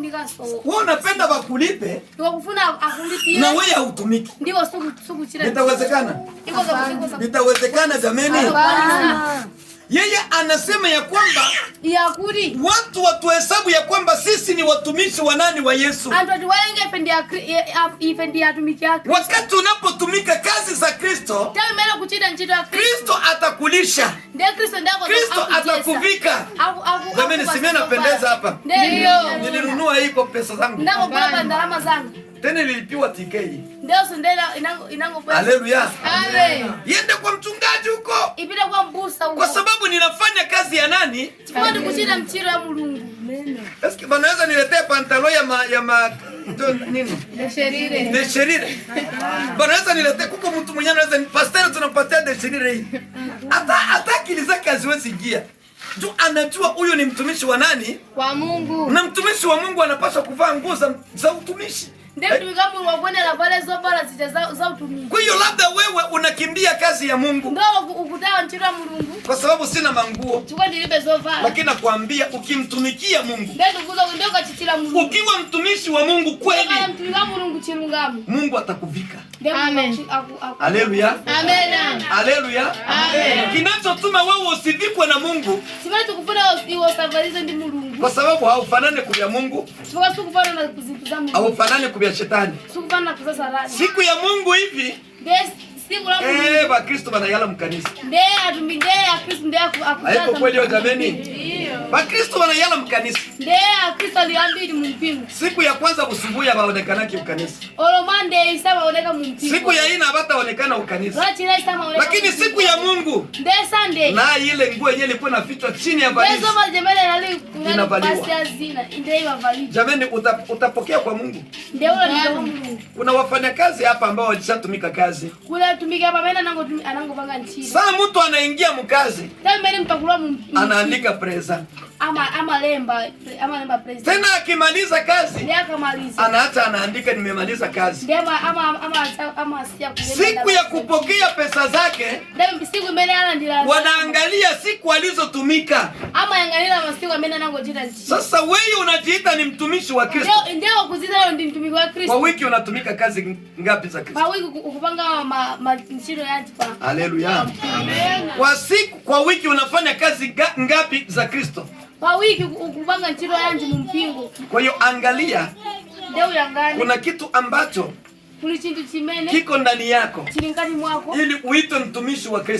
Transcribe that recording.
Kufunikanso. Wewe unapenda bakulipe Iwe kufuna akulipire na wewe hautumiki. Ndiwo sukuchira. Itawezekana? Ikoza. Itawezekana, jameni? Yeye anasema ya kwamba Yakuri watu watuhesabu ya kwamba sisi ni watumishi wa nani? Wa Yesu. Anthu atiwerenge ife ndi atumiki a Khristu. Wakati unapotumika kazi za Kristo, Nthawi imene kuchita ntchito ya Khristu, Kristo atakulisha, ndiye Kristo ndiye Kristo atakuvika. Jamani, si mimi napendeza hapa? Ndiyo. Nilinunua hii kwa pesa zangu, Ndangogula pa ndalama zanga. Tena nilipiwa TK. Ndiyonso ndiye inangobwera. Haleluya! Amen. Yende kwa mchungaji huko, Ipite kwa mbusa uko kwa sababu ninafanya kazi ya nani? Chifukwa ndikuchita ntchito ya Mulungu. Eske banaweza niletea pantalon ya ma nini? Déchirure. Banaweza niletea, kuko mtu mwenye anaweza pastor, tunampatia déchirure hii. Hata akili zake haziwezi ingia. Juu anajua huyu ni mtumishi wa nani? Kwa Mungu. Na mtumishi wa Mungu anapaswa kuvaa nguo za utumishi. Ndiye mtumiki wa Mulungu akuyenera avale zovala zija za utumiki. Kwa hiyo labda wewe unakimbia kazi ya Mungu Ndo ukutawa ntchito ya Mulungu kwa sababu sina manguo, chifukwa ndilibe zovala. Lakini nakwambia ukimtumikia Mungu, Ndiye ndikuza ndiye ukachitira Mulungu, ukiwa mtumishi wa Mungu kweli, kala mtumiki wa Mulungu chilungamo, Mungu atakuvika. Ndiye Mulungu Amen. Haleluya. Amen. Haleluya. Kinachotuma wewe usivikwe na Mungu Chimene tikufuna iwe usavalize ndi Mulungu kwa sababu haufanani kubya Mungu, chifukwa sikufanana na kuzinthu za Mulungu, haufanani kubya shetani. Sikufanana kuza Satani. Siku ya Mungu hivi Ndiye siku la Mulungu Bakristo banayala mkanisa. Ndiye atumi ndiye akhristu ndiye Haiko akujaza. kweli yo, jameni? Bakristo banayala mkanisa. Ndiye akhristu ali ambiri mu mpingo. Siku ya kwanza busubuhi habaonekanaki mkanisa. Olo Monday samaoneka mu mpingo. Siku ya ina habataonekana ukanisa. Lachinayi samaoneka. Lakini siku ya Mungu Ndiye Sunday na ile nguo yenyewe ilikuwa inafichwa chini ya ndiye valisi. zovala jemene nali Inavaliwa. pasi azina ndiye imavalidwa. Jameni, utapokea kwa Mungu. Ndiye ulandira kwa Mulungu. Kuna wafanyakazi hapa ambao walishatumika kazi. Kula tumika pamene anangopanga ntchito. Saa mtu anaingia mkazi, Nthawi imene mpakulwa mu anaandika présent. Ama amalemba present. Tena akimaliza kazi, Ndiye akamaliza anaacha anaandika nimemaliza kazi. Ndiye ama asiya kulemba. Siku ya kupokea pesa zake, Ndiye siku imene alandira wanaangalia siku alizotumika. Amayang'anira masiku amene anangochita ntchito. Sasa wewe unajiita ni mtumishi wa Kristo. Ndiye wakuzita ndi mtumiki wa Kwa Kristo. wiki unatumika kazi ngapi za Kristo? Pa wiki ukupanga ma ntchito yanji pa Haleluya. Kwa siku, kwa wiki unafanya kazi ngapi za Kristo? Pa wiki ukupanga ntchito yanji mu mpingo? Kwa hiyo angalia, Ndiye uyangane kuna kitu ambacho kuli chinthu chimene kiko ndani yako chili mkati mwako ili uitwe mtumishi wa Kristo.